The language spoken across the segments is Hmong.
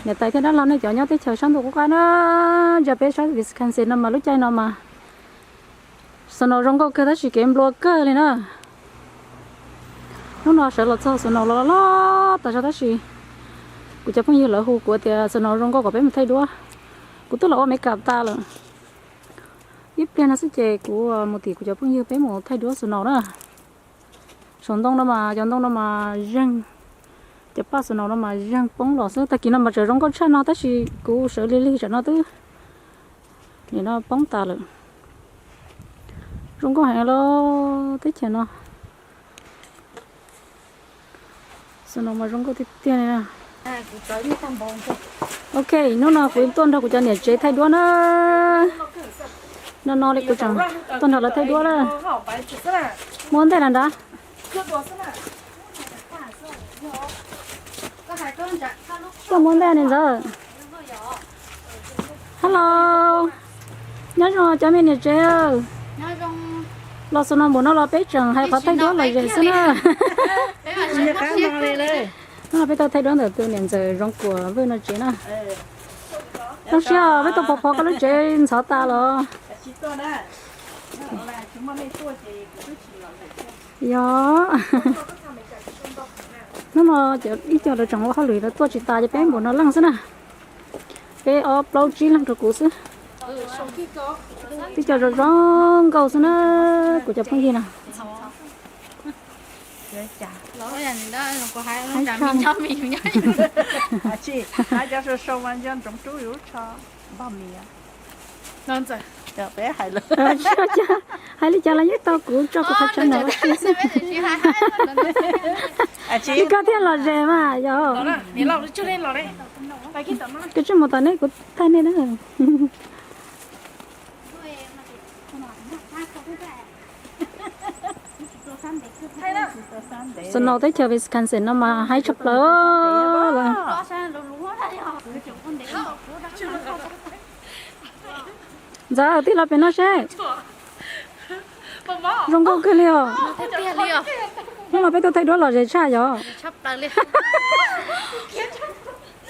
Niam tais thiab dab laug nej cov nyob teb chaws sab ntuj qub qab na, ntsia peb sab Wisconsin no mas lub caij no mas snow zoo nkauj kawg tab sis kev nplua kawg li na. Hnub no sawv los txog snow los loj tas zog tab sis kuv cov phooj ywg lawv hu kuv tias snow zoo nkauj kom peb mus thaij duab. Kuv twb los ua makeup tas lawm. Ib pliag no xwb ces kuv mus tim kuv cov phooj ywg peb mus thaij duab snow na. Saum ntoo no mas cov ntoo no mas zeeg, cov paj snow no mas zeeg poob los xwb. Tag kis no mas tseem zoo nkauj tshaj no tab sis kuv sawv lig lig tsam no twb nim no poob tas lawm. Zoo nkauj heev los teb chaws no. Snow mas zoo nkauj tiag tiag li na. Ok, hnub no kuv tuaj nrog kuv cov niam tsev thaij duab na. No no li kuv tseem tuaj nrog lawv thaij duab na. Muab ntej na nrad. Tuaj muab ntej ne ntxawm. Hello, nyob zoo cov me niam tsev. Los snow npaum no los peb tseem hais qhov thaij duab lom zem xwb na. No peb tau thaij duab ntawm tus niam ntxawm Zoov Kuam Vwj no tsev na. Zoo siab peb tau pov pov koj lub tsev ntxhov tas los. Yog, hnub no ib co lawv tseem ua hauj lwm lawv tuaj tsis tas ces peb npaum no leej xwb na. Peb ob plaub tsib leeg rau kuv xwb. Twb cov zoo zoo nkauj xwb na, kuv cov phooj ywg na. Hais li cas los yeej tau, kuv tso kuv qhov chaw ntawm ua si xwb. Li koj thiaj lom zem mas yog. Koj tsis mus tom nej kuv thaij nej na. Snow teb chaws Wisconsin no mas haib tshaj plaws lawm. Ntxawm, tij los pem no seb. Zoo nkauj kawg li os. Hnub no peb tuaj thaij duab lom zem tshaj yog.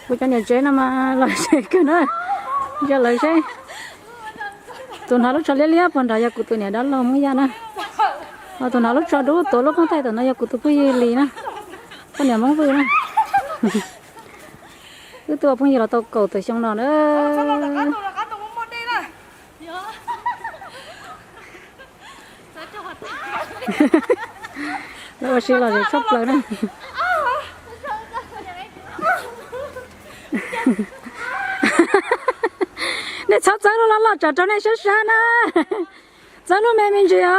Kuv cov niam tsev no mas lom zem kawg na. Ntsia lawv seb. Tus hnav lub tsho liab liab puag nrad yog kuv tus niam dab laug Hmoob Yaj na. Ho tus hnav lub tsho dub tuav lub qoob thaij tom no yog kuv tus phooj ywg Lis na. Poj niam Hmoob Vwj na. Wb twb ua phooj ywg los tau kaum tawm xyoo no na. Lawv ua si lom zem tshaj plaws na. Nej txhob txawb lub loj loj tsam rau nej sab sab na. Txawb lub me me ntsis os.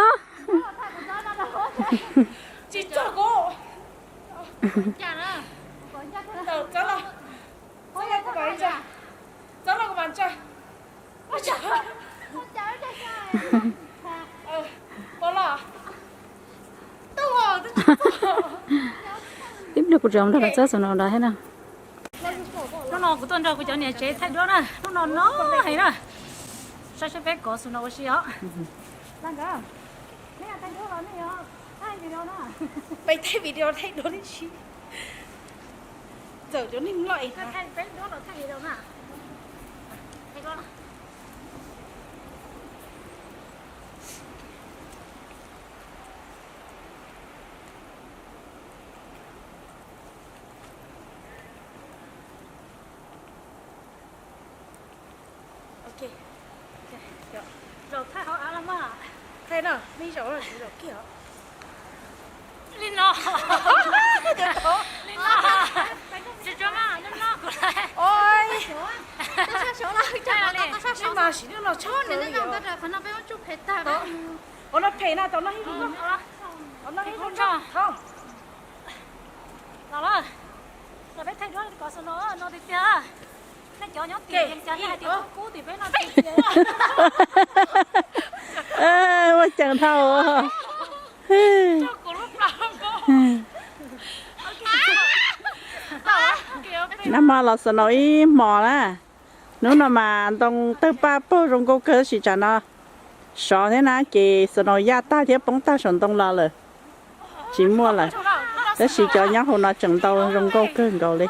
Ib pliag kuv tseem nrog lawv txawb xwb no nrad thiab na. Hnub no kuv tuaj nrog kuv cov niam tsev thaij duab na, hnub no no heev na. Saib seb peb kov xwb no ua si os. Peb thaij video thaij duab li si. Txawm cov neeg loj es thaij peb duab los thaij video na. Zaum thaij hauv av los mas. Thaij no, me zaum no tsis zaum kiag os. Li no. Li no. Tsuag tsuag mas, no no. Oi. Thaij li. Mas sim neej no tshaj plaws li os. Qhov no phem tag. Qhov no phem na, tom no ib lub. Qhov no ib lub tso. Los lawm. Los peb thaij duab kov xwb no, no tiag tiag. Nej cov nyob tim yees cas nej hais tias kub kub tim peb no tiag tiag. Ua ceem dhau. Nag hmo los snow ib hmos na. Hnub no mas ntoo tawg paj paug zoo nkauj kawg tab sis tsam no sov thiab na ces snow yaj tag thiab poob tag saum ntoo los lawm. Tsis muaj lawm. Tab sis cov nyob hauv no tseem ntau zoo nkauj kawg nkaus li.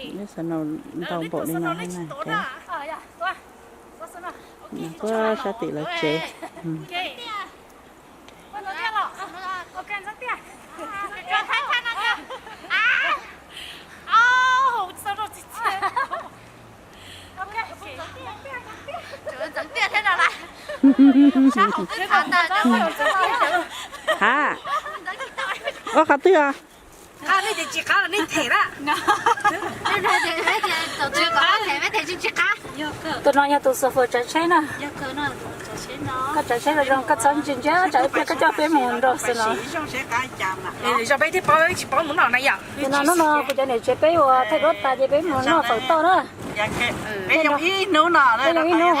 Nws snow ntau npaum li no thiab na. Nws kuj sab tim lawv tsev. Ha, ua qhov twg os? Tus no yog tus xo fawm tsav tsheb na. Koj tsav tsheb zoo zoo, koj txhob ntsia ntsia, tsam ib pliag koj coj peb mus nrog xwb no. Tus no hnub no kuv cov niam tsev peb ua thaij duab tas ces peb mus noj fawm toj na. Peb yoog ib hnub no, peb yoog ib hnub.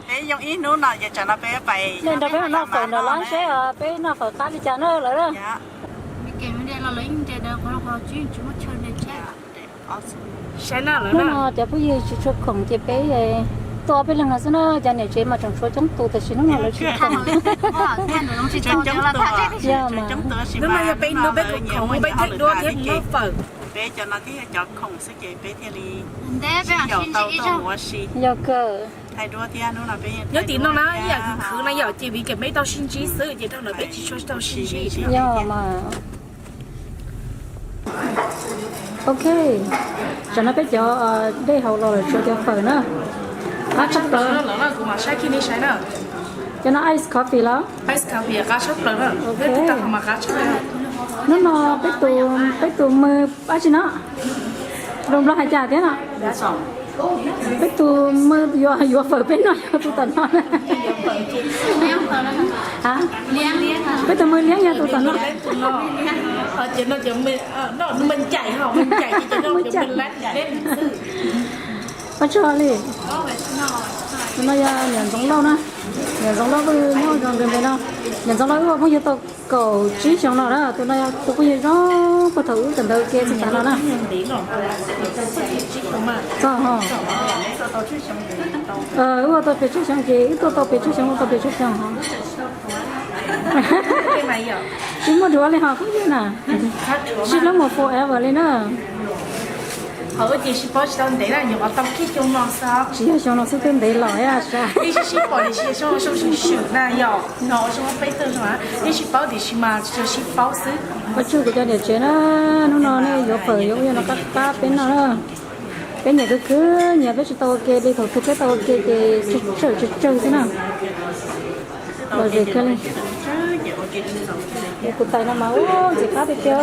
Peb yoog ib hnub no ces tsam no peb pais, nej nrog peb mus noj fawm nram lawv seb peb noj fawm qab li cas na lawv na. Hnub no cov phooj ywg tsis tshua khoom ces peb tuaj ob peb leeg no xwb na, cov niam tsev mas tseem tshuav coob tus tab sis hnub no lawv tsis khoom. Yog mas. Hnub no yog peb hnub peb khoom, peb thaij duab thiab mus noj fawm. Peb cov no thiaj yog cov khoom xwb ces peb thiaj li sib yaum tau tuaj ua si. Yog kawg. Nyob tim no na ib yam khwv khwv na yom, ces vim tias peb tau sib ntsib xwb ces dhau ntawd peb tsis tshua tau sib ntsib. Yog mas. Ok, tam no peb cov dej haus los lawm, tshuav cov fawm na. Qab tshaj plaws. Cov no ice coffee los? Ok. Hnub no peb tus, peb tus mws dab tsi no? Lus Nplog hais cas thiab no? Peb tus mws yuav, yuav fawm peb noj yog tus tom no. Peb tus mws liab yog tus tom no. Ua tsaug li. Tus no yog niam Ntxoov Lauj na. Niam Ntxoov Lauj wb nyob zoo nkaus npe no. Niam Ntxoov Lauj wb ua phooj ywg tau kaum tsib xyoos no na. Tus no yog tus phooj ywg zoo puag thaum wb kawm ntawv ua ke txog tav no na. Txog ho. Wb ua tau pes tsawg xyoo ces wb tuaj tau pes tsawg xyoo, ua tau pes tsawg xyoo ho. Tsis muaj duav li ho phooj ywg na. Sib hlub mus forever li na. Tsis yog xyoo no xwb twb ntev los sab. Ua tsaug kuv cov niam tsev na, hnub no nej yuav fawm yuav ua no qab qab peb noj na. Peb nyiam khwv khwv, nyiam peb tsis tau ua ke li, thaum twg peb tau ua ke ces tsawg tsawg tsawg xwb na. Lom zem kawg li. Kuv tais no mas ua ntxim qab tiag tiag.